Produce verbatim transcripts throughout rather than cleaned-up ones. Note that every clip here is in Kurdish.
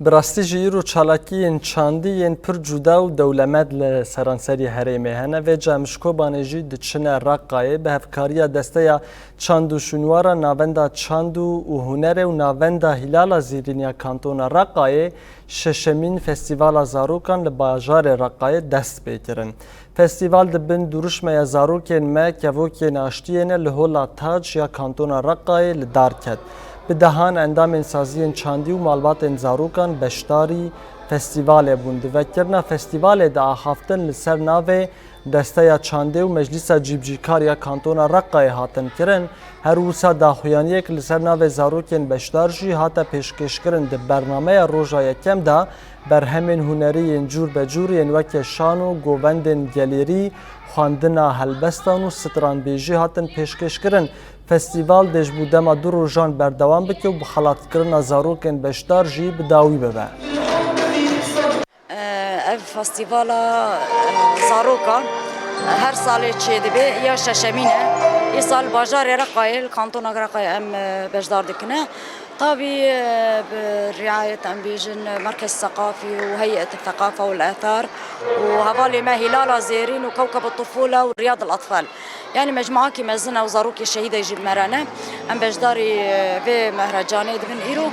Bi rastî jî îro çalakiyên çandî yên pir cuda û dewlemend li seranserî herêmê hene. Vêca em ji Kobanê jî diçine Reqayê. Bi hevkariya Desteya Çand û Şûnwara Navenda Çand û û Hunerê û Navenda Hîlala Zêrîn ya Kantona Reqayê şeşemîn Festîvala Zarokan li bajarê Reqayê dest pê kirin. Festîval di bin duruşmeya zarokên me, kevokên aştiyê ne, li Hola Tac ya Kantona Reqayê li dar ket. Bi dehan endamên saziyên çandî û malbatên zarokan beşdarî festîvalê bûn. Di vekirina festîvalê de axaftin li ser navê Desteya Çandê û Meclîsa Cîbicîkar ya Kantona Reqayê hatin kirin. Her wisa daxuyaniyek li ser navê zarokên beşdar jî hate pêşkêşkirin. Di bernameya roja yekem de berhemên hunerî yên cûr be cûr yên weke şano, govendên gelêrî, xwendina helbestan û stranbêjî hatin pêşkêşkirin. Festîval dê ji bo dema du rojan berdewam bike û bi xelatkirina zarokên beşdar jî bi dawî bibe. Ev festîvala, e, zarokan her salê çêdibe, ya şeşemîn e. Îsal bajarê Reqayê, li kantona Reqayê em, e, beşdar dikine. Tabî, e, bi riayet, em bêjin, Merkez Seqafî û Heyet Seqafa û Ethar û hevalê me Hîlala Zêrîn û Kewkeb Tufûle û Riyad el Atfal. Yanî mecmuakî mezin e û zarokê şehîdê jî bi me re ne. Em beşdarî, e, vê mehrecanê dibin îro.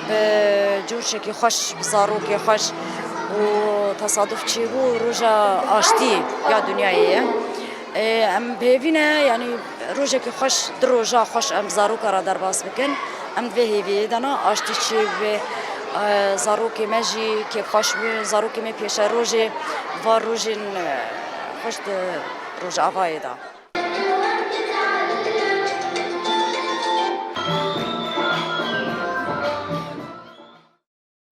Bi cûrşekî xweş, bi zarokê xweş û tesaduf çêbû roja aştî ya dinyayê ye. E, em bi hêvî ne, yanî rojekî xweş, du roja xweş em bi zaroka re derbas bikin. Em di vê hêviyê de ne, aştî çêbibe, e, zarokê me jî kêfxweş bibin, zarokê me pêşerojê va rojên, e, xweş di Rojavayê de.